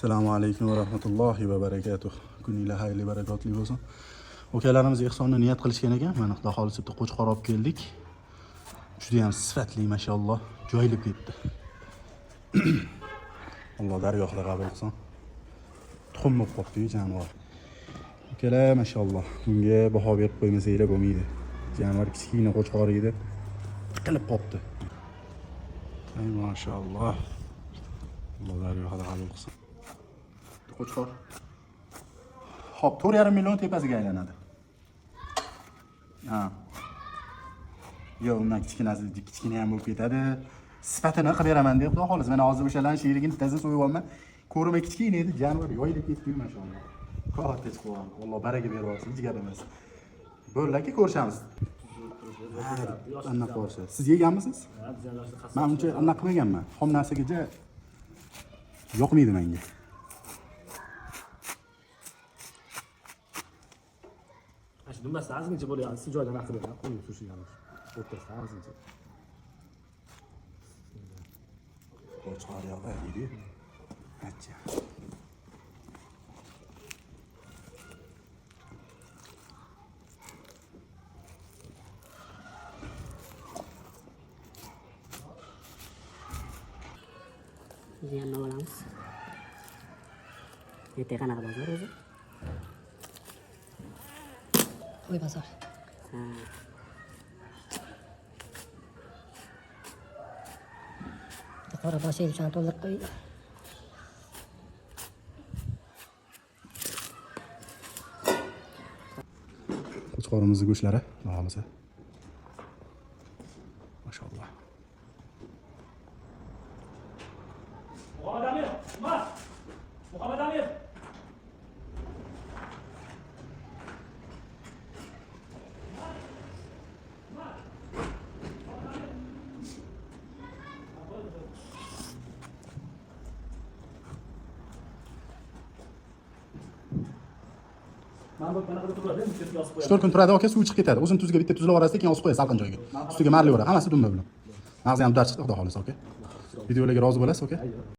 Assalomu alaykum va rahmatullohi va barakatuh. Kuninglar xayrli, barakotli bo'lsin. Ukalarimiz ehsonni niyat qilishgan ekan. Mana xudo xohlasa bitta qo'chqor olib keldik. Juda ham sifatli, mashalloh, joylab ketdi. Alloh dargohida qabul qilsin. Tuxum bo'lib qolibdi jonivor. Ukalar, mashalloh, bunga baho berib qo'ymasanglar bo'lmaydi. Jonivor kichkina qo'chqor edi. Tiqilib qolibdi. Ay mashalloh. Alloh dargohida qabul qilsin. Qo'chqor. Xo'p, 4,5 million tepasiga aylanadi. Ha. Yo'q, undan kichkinasi kichkina ham bo'lib ketadi. Sifatini qilib beraman deb xudo xohlasa. Mana hozir o'shalarni sherigini bittasini so'yib. Ko'rima kichkina edi, jonivor yoyilib ketdi mashalloh. Katta chiqib. Alloh baraka berib yuborsin, hech gap emas. Bo'ldi aka, ko'rishamiz. Anaqa borsa. Siz yeganmisiz? Men uncha anaqa qilmaganman. Xom narsaga yoqmaydi menga. Shu dumbasida ozgincha bo'lyapti, siz joydan aql beradi, qo'lga surishgan o'rtasida ozgincha. Qo'chqor yo'q deydi. Acha. Biz ham olamiz. Ertaga qanaqa bozor o'zi? Qo'y bozor. Ha. Qora bosh elchani to'ldirib qo'ydi. Qo'chqorimizni go'shtlari, xudo xohlasa. Mashalloh. Muhammad Amir, Umar! Muhammad Amir! Mana bu qanaqa turadi? Yozib qo'yamiz. 3-4 kun turadi aka, suvi chiqib ketadi. O'zini tuziga bitta tuzlab yuborasiz, keyin osib qo'yasiz salqin joyga. Ustiga marli yuboradi. Hammasi dumba bilan. Mag'zi ham udar chiqdi, xudo xohlasa aka. Videolarga rozi bo'lasiz aka.